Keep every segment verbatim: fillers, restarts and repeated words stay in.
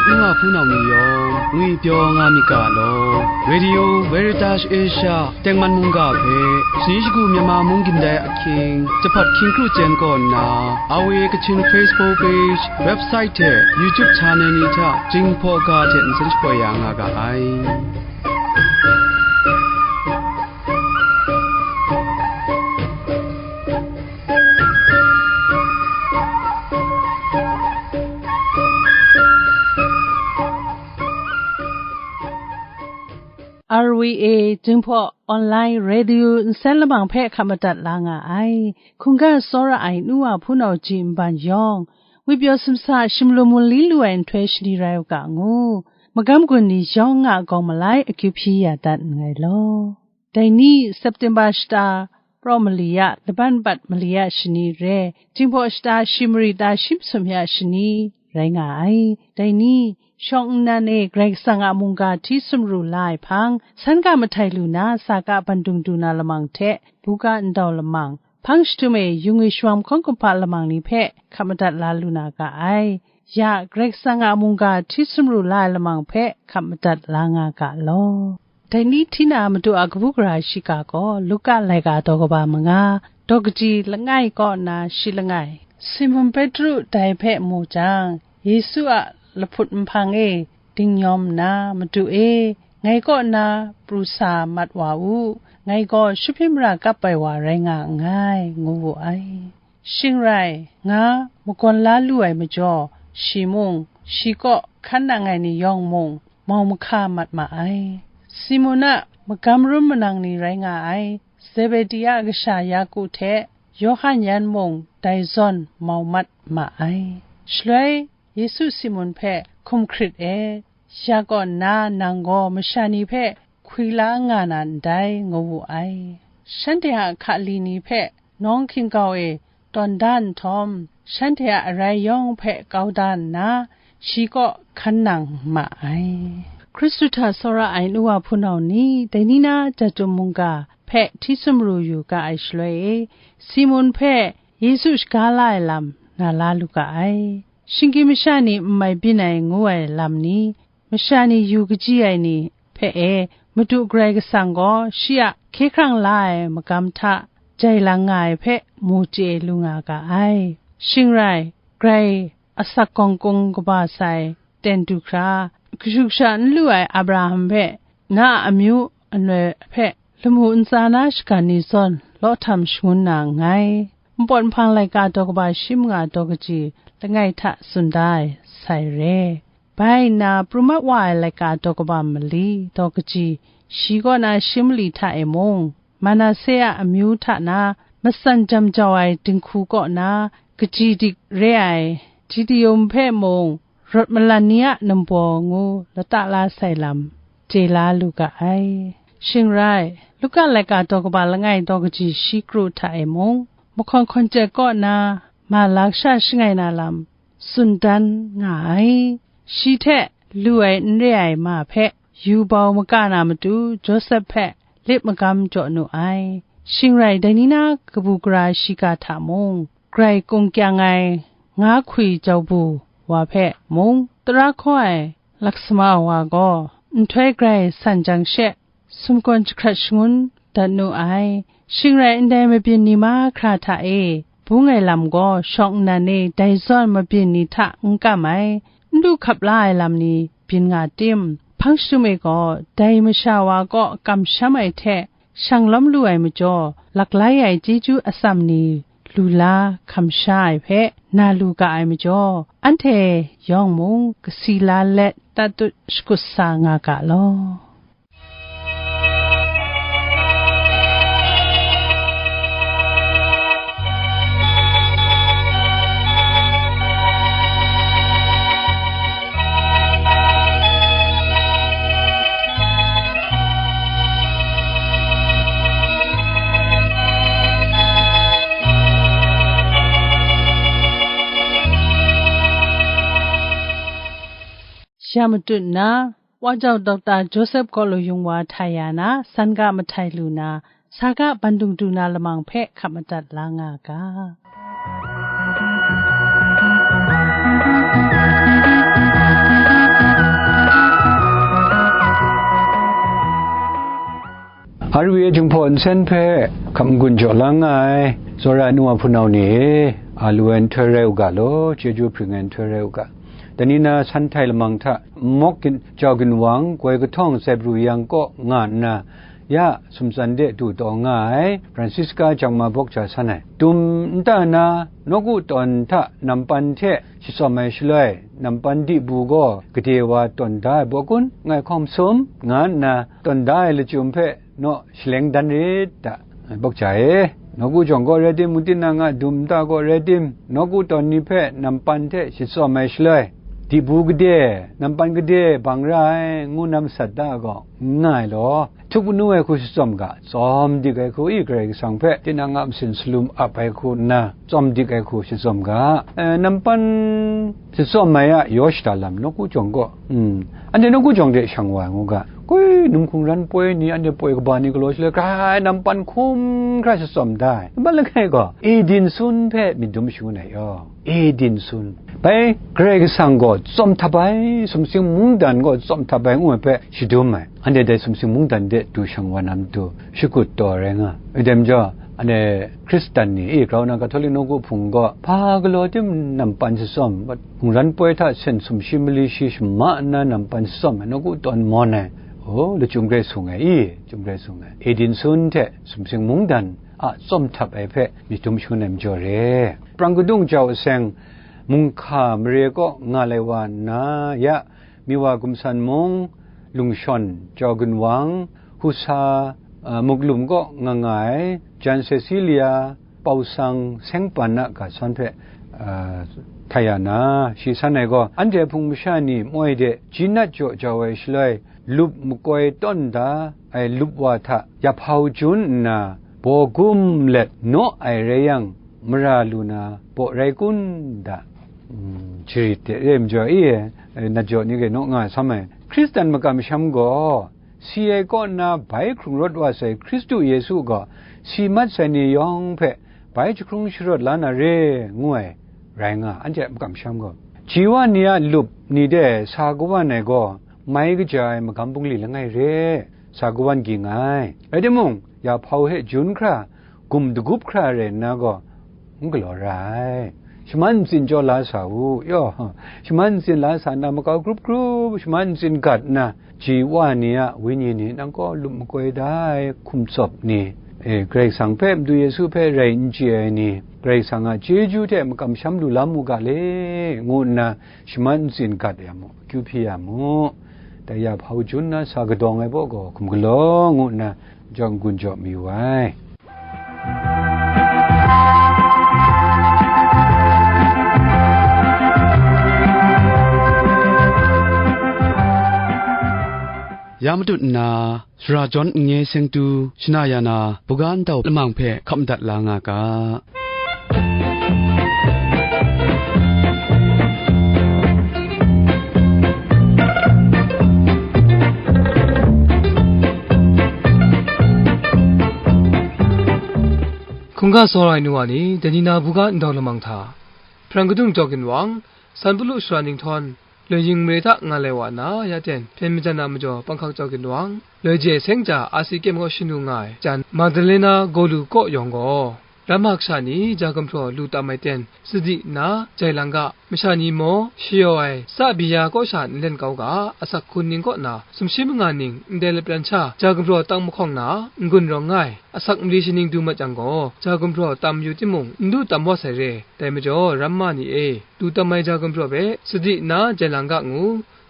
N wa hpunau ni yawng ngwipyaw nga myit ga law, Radio Veritas Asia tengman mungga hpe, shani shagu Myanmar mung gindai ahkying, jahpat hkying kru chyen kaw nna, R V A Kachin Facebook page, website hte YouTube channel ni hta Jinghpaw ga hte nsen shapoi ya nga ga ai. R V A Jinghpaw Online Radio nsen lamang hpe hkap madat la nga ai. Hkungga tsawra ai nu wa hpunau ji nban yawng, ngwipyaw sumsa sumlum mali lu ai nhtoi shani rai u ga ngu, magam gun ni yawng a gawng malai akyu hpyi ya dat nngai law. Dai ni, September shata, praw mali a laban bat mali a shani re, Jinghpaw shata shi mari ta shi masum ya shani rai nga ai. Dai ni, shawng nnan e Karai Kasang a mungga hti sumru la ai hpang, san ga mahtai lu na, sa ga bandung du na lamang hte, buga ndau lamang, hpang jahtum e yung e shawm hkawng kumhpa lamang ni hpe hkap madat la lu na ga ai. Ya, Karai Kasang a mungga hti sumru la ai lamang hpe hkap madat la nga ga law. Dai ni hti na Madu a kabu gara shiga gaw Luka laika daw kaba manga, daw kaji langai kaw nna shi langai. Simun Petru dai hpe mu jang, Yesu a lahput nhpang e dingnyawm nna, "Madu e, ngai kaw na pru sa mat wa u, ngai gaw shubhim ra kap ai wa rai nga nngai," ngu wu ai. Shing rai, nga magawn la lu ai majaw, shi mung, shi kaw hkan nang ai ni yawng mung, mau mahka mat ma ai. Simun a magam rum manang ni rai nga ai, Zebedi a kasha Yaku hte Yawhan yan mung dai zawn mau mat ma ai. Shaloi Yesu Simun hpe hkum hkrit e, ya kaw nna nang gaw masha ni hpe hkwi la nga na ndai, ngu wu ai. Shanhte a hkali ni hpe nawng hkinggau e tawn da nhtawm, shanhte a arai yawng hpe kau da nna, shi kaw hkan nang ma ai. Hkristu hta tsawra ai nu wa hpunau ni, dai ni na Jahtum mungga hpe hti sumru yu ga ai shaloi e, Simun hpe Yesu shaga la ai lam na la lu ga ai. Shinggyim masha ni n mai byin ai ngu ai lam ni, masha ni yu kaji ai ni hpe e, Madu Karai Kasang gaw shi a hkye hkrang la ai magam hta jai lang nga ai hpe mu chye lu nga ga ai. Shing rai, grai asak gawng kung kaba sai ten du hkra, kashu kasha n lu ai Abraham hpe, na a amyu anoi hpe lamu ntsa na shagan ni zawn law htam shangun na nngai. Npawt nhpang laika daw kaba shi manga daw kaji langai hta tsun da ai sai re. Bai nna, pru mat wa ai laika daw kaba mali daw kaji shi kaw na shi mali hta e mung, Manase a amyu hta na matsan jam jau ai dinghku kaw na kaji dik re ai Gideon hpe mung, rawt malan ni a nambaw ngu lata la sai lam chye la lu ga ai. Shing rai, Luka laika daw kaba langai daw kaji shi kru hta e mung, mahkawn hkawn chyet kaw na ma la kasha shangai na lam tsun dan nga ai. Shi hte lu ai n re ai ma hpe yu bau maga na matu Josep hpe lit magam jaw nu ai. Shing rai, dai ni na kabu gara shiga hta mung, grai kung kyang ai nga hkwi jau bu wa hpe mung, tara hkaw ai laksama wa gaw nhtoi grai san jang she, sumgawn jahkrat shangun dat nu ai. Shing rai, ndai mabyin ni mahkra hta e bung ai lam gaw, shawng nnan e dai zawn mabyin ni hta n kam ai, n du hkap la ai lam ni byin nga tim, hpang jahtum e gaw, dai masha wa kaw kamsham ai hte shang lawm lu ai majaw, laklai ai chyeju atsam ni lu la hkamsha ai hpe na lu ga ai majaw, anhte yawng mung kasi la let tatut shakut sa nga ga law. Ya matut nna, Wa jau Dokta Joseph Gaw Lu Yung Wa hta ya na, san ga mahtai lu na, sa ga bandung du na lamang hpe hkap madat la nga ga. R V A Jinghpaw Nsen hpe hkap n-gun jaw la nga ai, tsawra ai nu wa hpunau ni e, a lu ai nhtoi rai u ga law, chyeju hpring ai nhtoi rai u ga. Dai ni na san htai lamang hta, mawk gin, jau ginwang, goi kahtawng tsai pru yang kaw nga nna, ya sumtsan de du taw nga ai, Francisca Jangma bawk ja san ai. Dum nta na, nawku tawn hta nampan hte shatsawm ai shaloi, nampan dibu gaw gade wa tawn da ai baw kun, ngai hkawm sum, nga nna tawn da ai lachyum hpe naw shaleng dan rit da. Bawk ja e, nawku jawng gaw rai tim, mungtin nang a dum nta gaw rai tim, nawku tawn ni hpe nampan hte shatsawm ai shaloi, dibu gade, nampan gade bang ra ai, ngu na masat da gaw, n nga ai law, htuk manu ai hku shatsawm ga, tsawm dik ai hku i Karai Kasang hpe tinang a masin salum ap ai hku nna, tsawm dik ai hku shatsawm ga. Eh, nampan shatsawm ai a yaw shada lam nawku jawng gaw, mm, anhte nawku jawng de shang wa ai ngu ga, koi num hkungran poi ni, anhte poi kaba ni galaw shaloi, grai nampan hkum hkra shatsawm da ai. Nampan langai gaw, Eden sun hpe myit dum shangun ai yaw. Eden sun. Bai, Karai Kasang gaw tsawm htap ai, sumsing mungdan gaw tsawm htap ai, ngu ai hpe shadum ai. Anhte dai sumsing mungdan de du shang wa na matu, shakut taw rai nga. Idem jaw, anhte Hkristan ni, e, grau na Katolik nawku hpung gaw, hpa galaw tim nampan shatsawm, hkungran poi hta sen sumshi mali shi shama nna nampan shatsawm ai, nawku tawn mawn ai, o, lachyum grai sung ai, i, lachyum grai sung ai. Eden sun hte sumsing mungdan a tsawm htap ai hpe myit dum shangun ai majaw re. Prang kadung jau aseng, Munghka mare kaw nga lai wa nna, ya, Miwa Gumsan mung, Lungshawn, Jau Ginwang, Husa, a, Muklum kaw nga nga ai, Jan Cecilia, Pausang, Sengpan a ga san hpe, a, htai ya na, shi san ai gaw, anhte Hpung masha ni moi de, jinat jaw jau ai shaloi, lup makoi tawn da ai lup wa hta, yaphau jun nna, baw gum let naw ai rai yang, mara lu na baw rai kun da? Mm, jarit de re majaw i, e, nat jaw ni gaw naw nga ai sam ai. Hkristan makam sham gaw, si ai kaw nna bai hkrung rawt wa sai Hkristu Yesu gaw, si mat sai ni yawng hpe bai jahkrung sharawt la na re, ngu ai rai nga, anhte a makam sham gaw. Ji wa ni a lup ni de sa kawan ai gaw, mai kaja ai magam bungli langai re, sa kawan ging ai. Rai timung, yaphau hte jun hkra, gum dagup hkra rai nna gaw, n galaw ra ai. Shaman ntsin jaw la sa u, yaw, shaman ntsin la sa nna makau grup grup, shaman ntsin gat nna, ji wa ni a wenyi ni, nang gaw lup makoi da ai hkum tsawp ni, e, Karai Kasang hpe, Madu Yesu hpe rai n chye ai ni, Karai Kasang a chyeju hte makam sham lu lam u ga le, ngu nna shaman ntsin gat ya mu, akyu hpyi ya mu. Dai ya hpau jun na sa kadawng ai baw gaw hkum galaw ngu nna jawng gun jaw mayu ai. Ya matut nna, sara jawn n-nge seng tu shana ya na, buga ndau lamang hpe hkap madat la nga ga. Hkungga tsawra ai nu wa ni, dai ni na buga ndau lamang hta, Hprang kadung jau ginwang, Sanpulu sara ninghtawm, Loi yin mare hta nga lai wa na, ya ten hpyen majan na majaw panghkak jau ginwang, loi je seng ja asi kyem kaw shanu nga ai jan Magdalena gaw lu kaw yawng gaw, ramma kasha ni ja gumhpraw lu tam ai ten sadi nna jai lang ga, masha ni maw shayaw ai tsa byi ya kaw sha nlen kau ga, asak hkun ning kaw na sumshi manga ning ndai lapran sha ja gumhpraw tang mahkawng na n-gun rawng nga ai, asak mali shaning du mat yang gaw, ja gumhpraw tam yu timung, n du tam wa sai re. Dai majaw, ramma ni e, du tam ai ja gumhpraw hpe sadi nna jai lang ga ngu,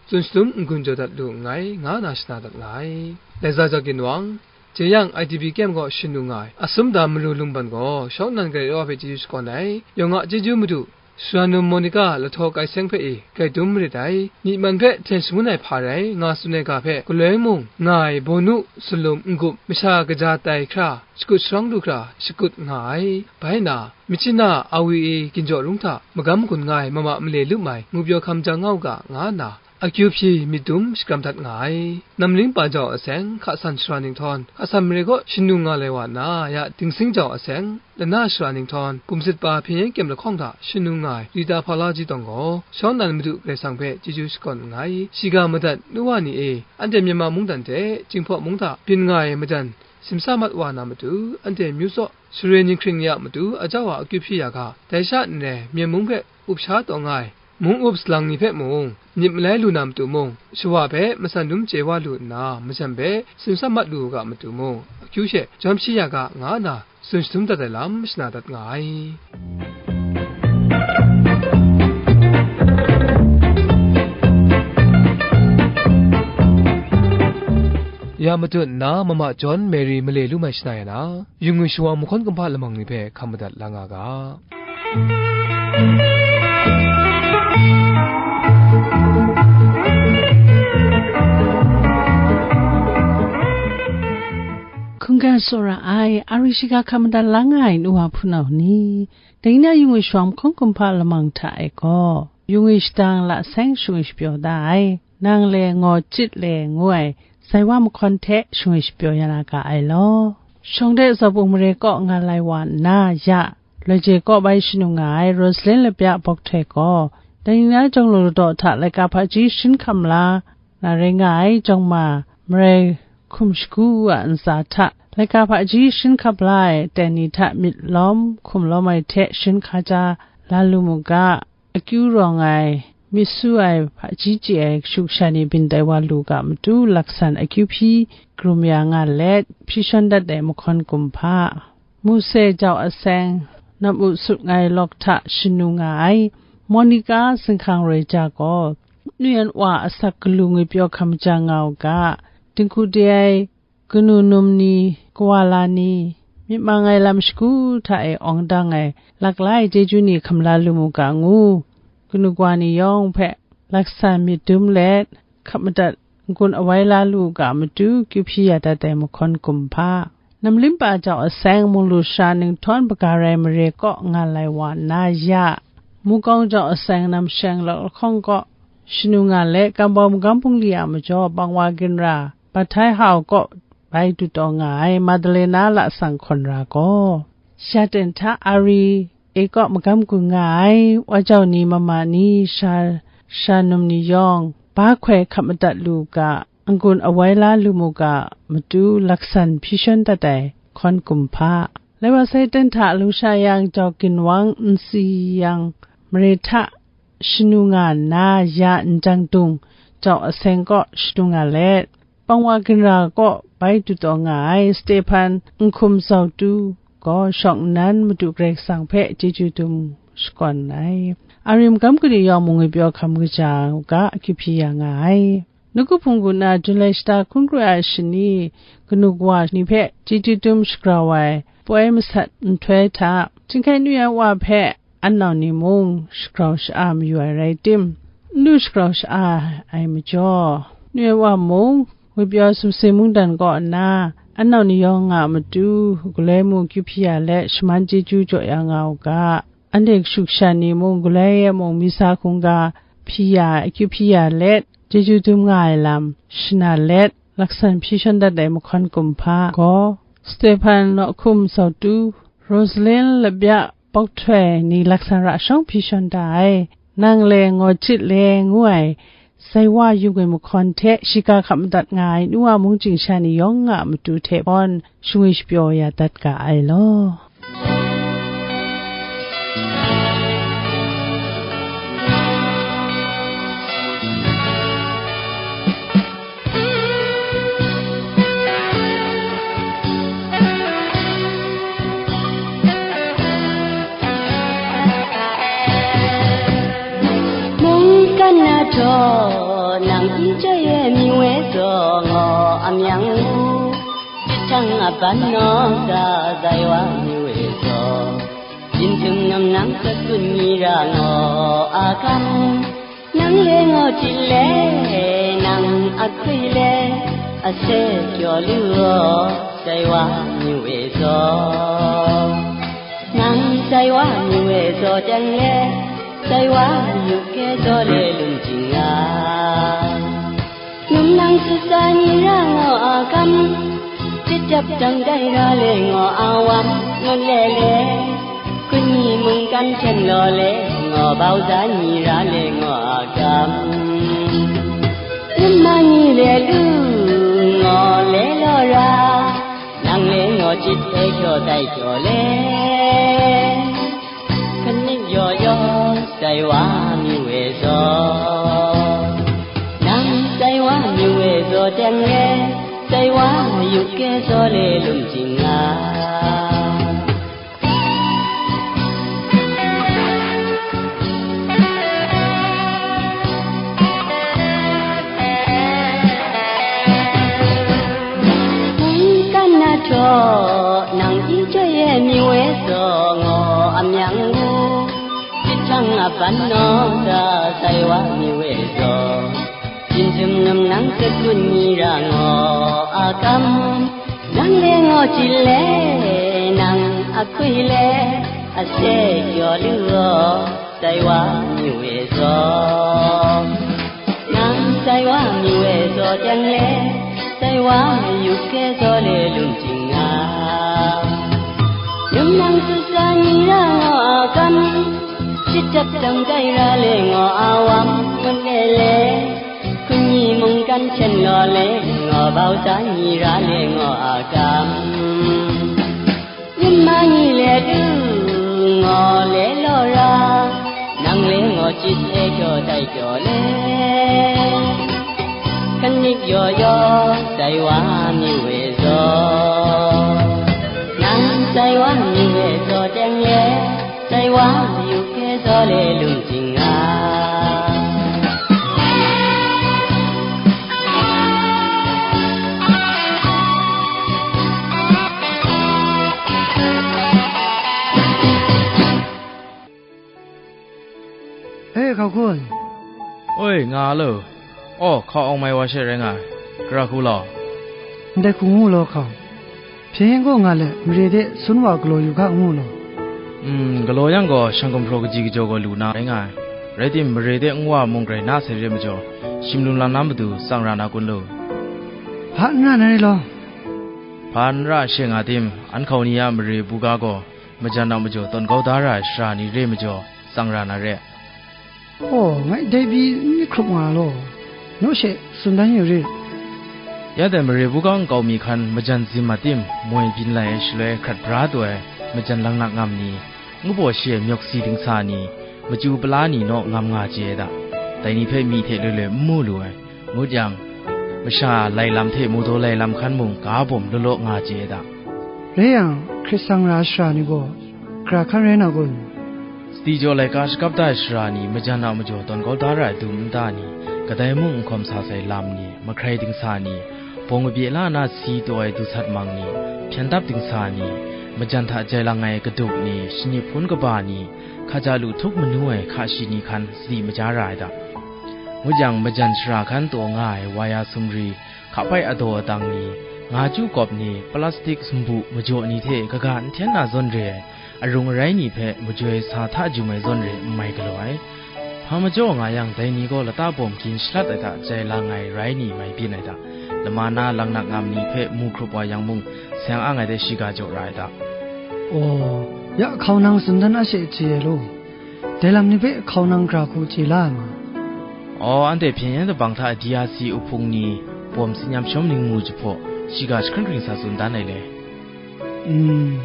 tsun shalum n-gun jaw dat lu nngai, nga na shana dat nga ai. Laiza jau ginwang, jeyang I D P kyem kaw shanu nga ai, asum da maru lungban gaw, shawng nnan grai raw hpe chyeju shakawn ai, yawng a chyeju madu, Sara num Monica lahtaw kai seng hpe e, grai dum marit ai, myi man hpe hten shangun ai hpa rai, nga tsun ai ga hpe, galoi mung nga ai, bawnu, salum, n-gup, masha kaja tai hkra, shakut sharang lu hkra, shakut nga ai. Bai na, Myitkyina, Awi e, Ginjaw Rung hta, magam gun nga ai, mama male lup mai, ngupyaw hkam jang nga u ga, nga nna, akyu hpyi myit dum shakram dat nga ai. Namling pa jau aseng, hka san sara ninghtawm, hka san mare kaw shanu nga lai wa na, ya Dingsing jau aseng, lana sara ninghtawm, kumsit pa hpyen yen kyem lahkawng hta shanu nga ai, Rita Hpalaji tawng gaw, shawng nnan Madu Karai Kasang hpe chyeju shakawn nngai. Shiga madat nu wa ni e, anhte Myanmar mungdan hte, Jinghpaw mung hta byin nga ai majan, simsa mat wa na matu, anhte myu tsaw share ni hkring ni a matu ajau a akyu hpyi ya ga, dai sha nre Myen mung hpe up sha taw nga ai, mung up salang ni hpe mung myit malai lu na matu mung, shawa hpe matsan dum chye wa lu nna, majan hpe simsa mat lu u ga matu mung, akyu she jawm shi ya ga, nga nna tsun shatum dat ai lam shana dat nga ai. Ya matut nna, mama John Mary male lu mai shana ya na, yu ngwi shawang mahkawn kumhpa lamang ni hpe hkam madat la nga ga. Hkungga tsawra ai, a ri shiga hkam madat la nga ai nu wa hpunau ni, dai na yu ngwi shawang mahkawn kumhpa lamang hta e gaw, yu ngwi shadang la seng shangwi shapyaw da ai, nang le ngaw chyit le ngu ai, sai wa mahkawn hte shangwi shapyaw ya na ga ai law. Shawng de Zawbung mare kaw nga lai wa nna, ya, Loi je kaw bai shanu nga ai Rosalyn Labya Bawk Htoi gaw, dai ni na jawng lu ladaw hta laika hpaji shin hkam la na rai nga ai jawng ma, marai hkum shagu a ntsa hta laika hpaji shin hkap la ai ten ni hta myit lawm hkum lawm ai hte shin hkaja la lu mu ga, akyu rawng ai, myit su ai, hpaji chye ai kashu kasha ni byin tai wa lu ga matu, laksan akyu hpyi karum ya nga let, hpyi shawn dat ai mahkawn kumhpa, Mose jau aseng, nam-u sut ngai lawk hta shanu nga ai, Monica zinghkang roi ja gaw, nuyen wa asak galu ngwi pyaw hkam ja nga u ga, dinghku de ai, kanu num ni, kawa la ni, myit mang ai lam shagu hta e awng dang ai, laklai chyeju ni hkam la lu mu ga ngu, kanu kawa ni yawng hpe laksan myit dum let, hkap madat n-gun awai la lu u ga matu, kyu hpyi ya dat ai mahkawn kumhpa, Namlimpa jau aseng, mung lu sha ninghtawn baga rai mare kaw nga lai wa nna, ya, Mukawng jau aseng, namsheng lawk lahkawng kaw shanu nga let, Kambau magam bungli a majaw bangwa ginra, Bathai Hau kaw bai du taw nga ai, Madalena lasang hkawn ra gaw, Shaten hta Ari e kaw magam gun nga ai, wa jau ni, mama ni, sha, sha num ni yawng, ba hkoi hkap madat lu u ga, n-gun awai la lu mu ga matu, laksan hpyi shawn dat ai hkawn kumhpa. Lai wa sai ten hta Lungsha Yang jau ginwang, Nsi Yang mare hta shanu nga nna, ya, Njang Dung jau aseng kaw shanu nga let, Pangwa ginra kaw bai du taw nga ai Stehpan Nhkum Zautu gaw shawng nnan Madu Karai Kasang hpe chyeju dum shakawn ai. Ari magam kanu yawng mung ngwi pyaw hkam kaja u ga, akyu hpyi ya nga ai. Nawku Hpung kaw na Junlai shata hkun kru ai a shani, kanu kawa ni hpe chyeju dum shagrau ai poi masat nhtoi hta, chyinghkai nu yan wa hpe, an nau ni mung shagrau sha-a mayu ai rai tim, n lu shagrau sha-a ai majaw, nu yan wa mung, ngwi pyaw sumsing mungdan kaw nna, an nau ni yawng nga a matu, galoi mung kyu hpyi ya let, shaman chyeju jaw ya nga u ga, anhte kashu kasha ni mung, galoi e mung, misa hkungga hpyi ya, akyu hpyi ya let, chyeju dum nga ai lam shana let, laksan hpyi shawn dat ai mahkawn kumhpa gaw, Stehpan Nawhkum Zautu, Rosalyn Labya Bawk Htoi ni laksan ra shawng hpyi shawn da ai, Nang le Ngaw Chit le ngu ai, Saiwa yu ngwi mahkawn hte shiga hkap madat nga ai nu wa mung chying sha ni yawng a matu hte pawng shangwi shapyaw ya dat ga ai law. Mungkan na htaw, nang n chye ai mi we zaw, ngaw a myang u. Jahtan a ban naw sa, Saiwa mi we zaw, Jinghtung nam nang hkrat kun ni ra ngaw a kam. Nang le Ngaw Chit le, nang a hkoi le, a se pyaw lu aw, Saiwa mi we zaw. Nang Saiwa mi we zaw teng le, Saiwa yu ke zaw le lung jing nga. Num nang sutsa ni ra ngaw a kam, jadap dang dai ra le ngaw a wam, ngut le le, kun ni mungkan hten law le, ngaw bau za ni ra le ngaw a kam. Num ma ni le lu, ngaw le law ra, nang Jit e kyaw tai kyaw le, kaning yaw yaw, sai wa mi we zaw. Nang sai wa mi we zaw teng le, sai wa yu ke zaw le lum jing nga. Mungkan na htaw nang i chyoi e mi we zaw ngaw a myang u, jit jang a ban naw da sai wa mi we zaw, jin jum num nang sekun ni ra ngaw a kam, nang le ngaw chyi le, nang a hkui le, a se kyaw lu gaw, sai wa mi we zaw. Nang sai wa mi we zaw teng le, sai wa yu ke zaw le lung jing nga. Lung nang su sa ni ra ngaw a kam, shit dat dang dai ra le ngaw a wam, ngut e le, hkungni mungkan hten law le, ngaw bau sa ni ra le ngaw a kam. Yin ma ni le du, ngaw le law ra, nang le ngaw chit e kyaw tai kyaw le. Kanik yaw yaw, sai wa mi we zaw. Nang sai wa mi we zaw teng le, sai wa yu ke zaw le lung jing nga. E, hkau hkun. Oi, nga lo. Aw, hkau awng mai wa she rai nga ai. Gara hku law. Ndai hku ngu law hkau. Hpyen yen gaw nga let, mare de sun wa galaw yu ga ngu law. Mm, galaw yang gaw, shang gumhpraw kaji kajaw gaw lu na rai nga ai. Rai tim, mare de nwa mung grai na sai re majaw, shim lum lam na matu tsang ra na kun lu. Hpa n ra na re law. Hpa n ra she nga tim, an hkau ni a mare buga gaw, majan a majaw tawn kau da ra ai shara ni re majaw, tsang ra na re. Aw, ngai dai pyi n myit hkrup nga law, naw she tsun dan yu rit. Ya dai mare buga nkau mi hkan majan zim a tim, moi byin lai ai shaloi hkrat bra taw ai majan langnak ngam ni, ngu baw shi ai myawk si dingsa ni, machyu pala ni naw ngam nga chye ai da. Dai ni hpe myi hte loi loi n mu lu ai. Ngut yang, masha lai lam hte mawdaw lai lam hkan mung ga bawm law law nga chye ai da. Rai yang, hkrit sang ra shara ni gaw, hkra hkan rai na kun? Sadi jaw laika shakap da ai shara ni, majan a majaw tawn kau da ra ai dum nta ni, kadai mung n hkawm sa sai lam ni, mahkrai dingsa ni, bawng kabye la na si taw ai dusat mang ni, hpyan dap dingsa ni, majan hta jai lang ai kaduk ni, shani hpun kaba ni, hkaja lu htup manu ai hka shi ni hkan sadi maja ra ai da. Ngut yang, majan shara hkan taw nga ai waya sumri, hkapai adaw adang ni, nga chyu kawp ni, plastik sumbu majaw ni hte kaga n hten na zawn re ai, arung arai ni hpe majoi sa hta jum ai zawn re n mai galaw ai. Hpa majaw nga yang, dai ni gaw lata bawm gin shalat ai hta jai lang ai rai ni mai byin ai hta, lama na langnak ngam ni hpe mu hkrup wa yang mung, seng ang ai de shiga jaw ra ai hta. Aw, ya hkau nang tsun dan a she chye ai law. Dai lam ni hpe hkau nang gara hku chye la ai ma? Aw, anhte hpyen yen dabang hta D R C uhpung ni bawm tsin yam shawm ningmu jahpaw, shiga jahkring hkring sa tsun dan ai le. Mm,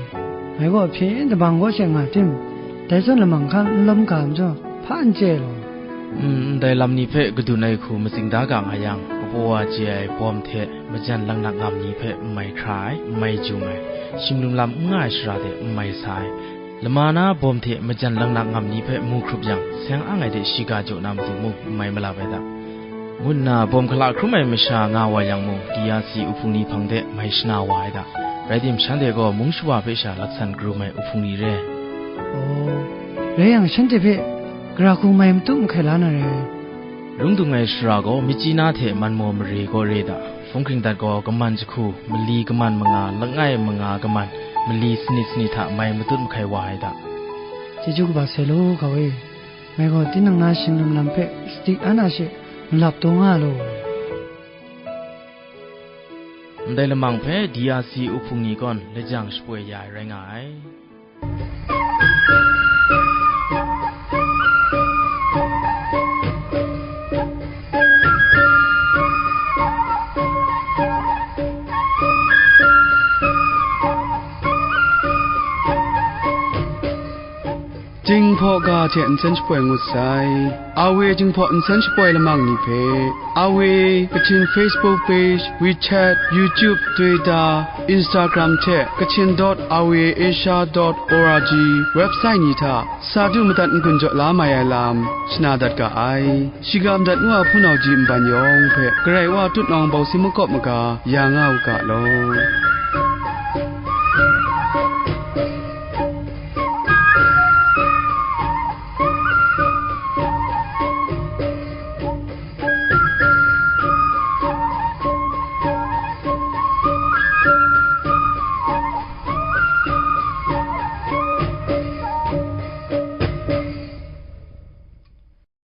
ngai gaw hpyen yen dabang gaw she nga tim, dai zawn lamang hkan n lawm ga majaw, hpa n chye law. Mm, ndai lam ni hpe kadun ai hku matsing da ga nga yang, kabaw wa chye ai bawm hte majan langnak ngam ni hpe n mai hkra ai, n mai jum ai, shim lum lam n nga ai shara de n mai sa ai, lama na bawm hte majan langnak ngam ni hpe mu hkrup yang, seng ang ai de shiga jaw na matu mung n mai malap ai da, ngu nna bawm hkala hkrum ai masha nga wa yang mung, D R C uhpung ni hpang de mai shana wa ai da. Rai tim, shanhte gaw mung shawa hpe sha laksan karum ai uhpung ni re. Aw, rai yang, shanhte hpe gara hku mai matut mahkai la na re. Lung dung ai shara gaw, myit chyi na hte man maw mare gaw re da. Hpung hkring dat gaw, kaman jahku, mali kaman manga, langai manga kaman, mali sanit sanit hta mai matut mahkai wa ai da. Chyeju kaba sai law, hkau e. Ngai gaw tinang na shing lum lam hpe sadi an a she malap taw nga law. Ndai lamang hpe D R C uhpung ni gaw lajang shapoi ya ai rai nga ai. Jinghpaw ga hte nsen shapoi ngut sai. Awe Jinghpaw nsen shapoi lamang ni hpe, Awe Kachin Facebook page, WeChat, YouTube, Twitter, Instagram hte Kachin dot awe asia dot org website ni hta sa du madat n-gun jaw la mai ai lam shana dat ga ai. Shiga madat nu a hpunau ji nban yawng hpe Karai Wa tutnawng bawsi makawp maga ya nga u ga law.